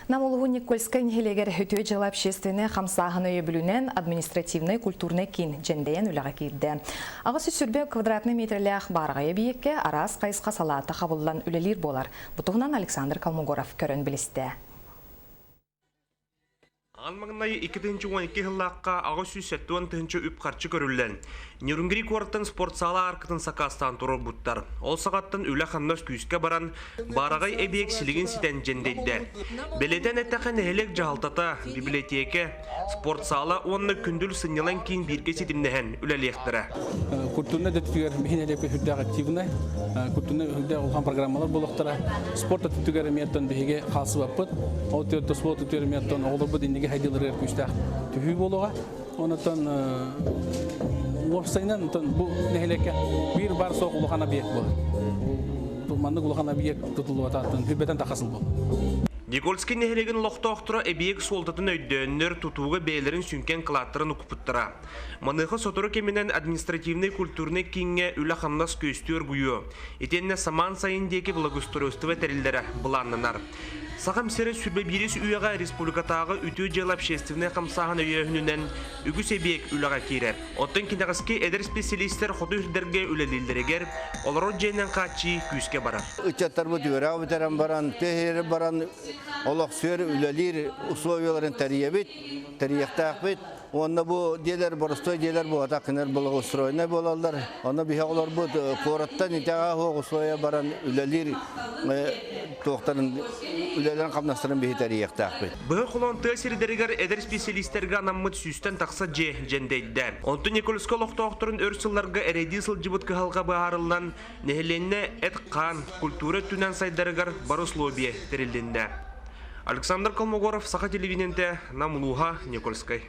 Нам улууһун Никольскай нэһилиэгэр Үтүө дьыала общественнай хамсааһын өйөбүлүнэн административнай культурнай киин дьэндэйэн үлэҕэ киирдэ. 820 квадратнай миэтэрэлээх баараҕай эбийиэккэ араас хайысха салаата хабыллан үлэлиир буолар. Бу туһунан Александр Колмогоров көрөн билистэ. Аан маҥнай 2012 сыллаахха 870 тыһыынча үп-харчы көрүллэн, Нерюнгри куораттан спортсаала ааркытын сакаастаан туруорбуттар. Ол саҕаттан үлэ-хамнас күүскэ баран, баараҕай эбиэк силигин ситэн дьэндэйдэ. Бэлиэтээн эттэххэ, нэһилиэк дьаһалтата, библиотека, спортсаала уонна Күндүл сынньалаҥ киин бииргэ ситимнэһэн үлэлиэхтэрэ. Культурнай өттүгэр биһи нэһилиэкпит сүрдээх активнай, культурнай сүрдээх улахан программалар буолуохтара. Спорт өттүгэр эмиэ оттон биһиги хаалсыбаппыт. Ол төрдө спорт өттүгэр эмиэ оттон оҕолорбут инники хайдыыларыгар күүстээх түһүү буолуоҕа. Онон уопсайынан бу нэһилиэккэ биир бар суох улахан объект буолар. Маннык улахан объект тутуллубатааттан хүбэтэн тахасыл буолар. Никольский нэһилиэгин олохтоохторо эбийиэк суолтатын өйдөөннөр, тутууга бэйэлэрин сүҥкэн кылааттарын укпуттара. Маныаха сотору кэминэн административнай-культурнай кииҥҥэ үлэ-хамнас күөстүү оргуйуо. Итиэннэ самаан сайын диэки благоустройство тэриллэрэ былааннанар. Сахам сирэ сүрбэ биирис үйэҕэ республикатааҕы үтүө дьыала общественнай хамсааһын өйөөһүнүнэн үгүс эбиэк үлэҕэ киирэр. Оттон кинэҕэски эдэр специалистэр хоту сирдэргэ үлэлииллэригэр олорор дьиэнэн хааччыйыы күүскэ барар. Ыччаттарбыт үөрэҕи бүтэрэн баран, тыа баран олохсуйар, үлэлиир условияларын тэрийэбит, тэрийиэхтээхпит. Уонна бу дьиэлэр боростуой дьиэлэр буолбатах, кинилэр благоустроеннай буолаллар. Онно биһи оҕолорбут куораттан итэҕэ суох условия баран үлэлиир туохтарын үлэлэрин-хамнастарын биһи тэрийиэхтээхпит. Быһа холоон тыа сирдэригэр эдэр специалистэргэ анаммыт сүүстэн тахса дьиэ дьэндэйдэ. Онтон Никольскай олохтоохторун өр сылларга эрэйдии сылдьыбыт кыһалҕа быһаарыллан, нэһилиэнньэ эт-хаан, культура өттүнэн сайдарыгар бары условие тэрилиннэ. Александр Колмогоров, Саха телевидениетэ, Нам улууһа, Никольскай.